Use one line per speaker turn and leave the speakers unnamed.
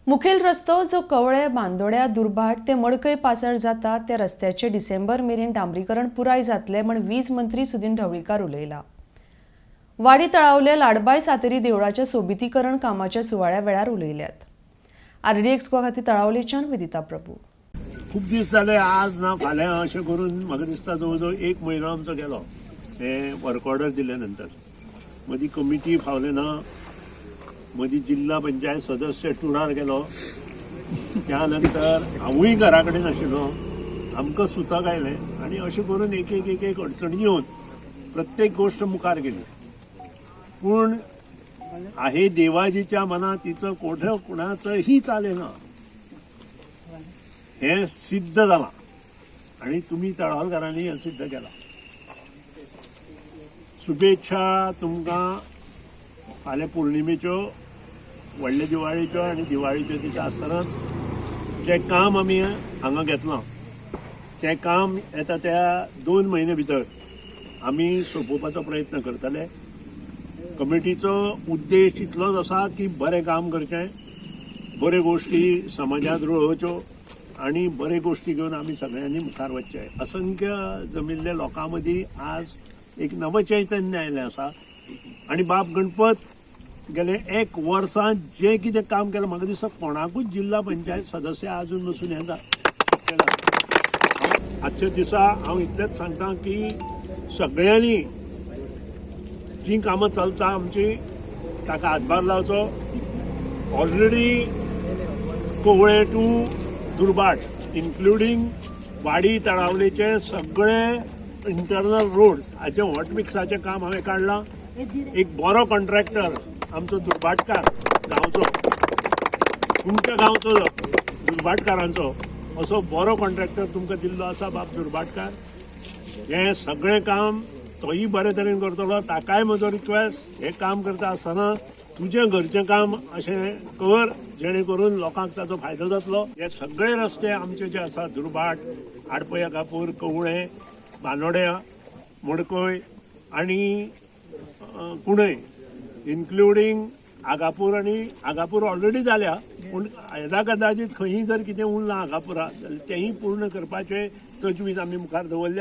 मुखेल रस्तो जो कवळे बांदोड्या दुर्भाट ते मडकय पासार जाता त्या रस्त्याचे डिसेंबर मेरेन डांबरीकरण पुराय जातलें म्हण वीज मंत्री सुदिन ढवळीकार उलयला. वाडी तळावले लाडबाय सातेरी देवळाच्या सोबितीकरण कामाच्या सुवाळ्या वेळार उलयल्यात. आरडीएक्स गोवा खातीर तळावलेच्यान विदिता प्रभू.
खूब दीस जाले, आज ना फाल्यां अशें करून म्हाका दिसता जवळ जवळ एक म्हयनो आमचो गेलो. हे वर्क ऑर्डर दिले नंतर मदीं कमिटी फावले ना, मदीं जिल्हा पंचायत सदस्य टुरार गेलो, त्या नंतर हांवूय घरा कडेन आशिल्लो, आमकां सुतक आयलें आनी अशें करून एक एक एक एक अडचणी येवन प्रत्येक गोश्ट मुखार गेली. पूण आहे देवाजीच्या मनात तिचं कोठं कुणाचंही चालेना हें सिद्ध जालां आनी तुमी तळावलकारांनी हें सिद्ध केलां. शुभेच्छा तुमकां फाल्यां पौर्णिमेच्यो, व्हडले दिवाळेच्यो आनी दिवाळेच्यो दिता आसतनाच जें काम आमी हांगा घेतलां तें काम येता त्या 2 म्हयने भितर आमी सोंपोवपाचो प्रयत्न करतले. कमिटीचो उद्देश इतलोच आसा की बरें काम करचें, बऱ्यो गोश्टी समाजांत रुळोवच्यो आनी बऱ्यो गोश्टी घेवन आमी सगळ्यांनी मुखार वचचें. असंख्य जमिल्ल्या लोकां मदीं आज एक नवचैतन्य आयलें आसा आनी बाब गणपत गेले एक वर्सां जें कितें काम केलां, म्हाका दिसता कोणाकूच जिल्हा पंचायत सदस्य आजून बसून हें केलां. आजच्या दिसा हांव इतलेंच सांगता की सगळ्यांनी जीं कामां चलता आमची ताका हातभार लावचो. ऑलरेडी कोवळे टू दुर्भाट इन्क्लुडींग वाडी तळावलेचे सगळे इंटरनल रोड्स हाचें हॉट मिक्साचें काम हांवें काडलां. एक बरो कॉन्ट्रॅक्टर आमचो दुर्भाटकार गांवचो, तुमच्या गांवचो दुर्भाटकारांचो असो बरो कॉन्ट्रॅक्टर तुमकां दिल्लो आसा बाब दुर्भाटकार. हें सगळें काम तोय बरे तरेन करतलो. ताकाय म्हजो रिक्वेस्ट, हें काम करता आसतना तुजें घरचें काम अशें कर जेणे करून लोकांक ताचो फायदो जातलो. हे सगळे रस्ते आमचे जे आसा दुर्भाट, आडपय, आगापूर, कवळें, बांदोड्या, मडकय आनी कुणय इन्क्लुडींग आगापूर आनी आगापूर ऑलरेडी जाल्या, पूण येदा कदाचीत खंयी जर कितें उरलां आगापुरा जाल्यार तेंय पूर्ण करपाचें तजवीज आमी मुखार दवरल्या.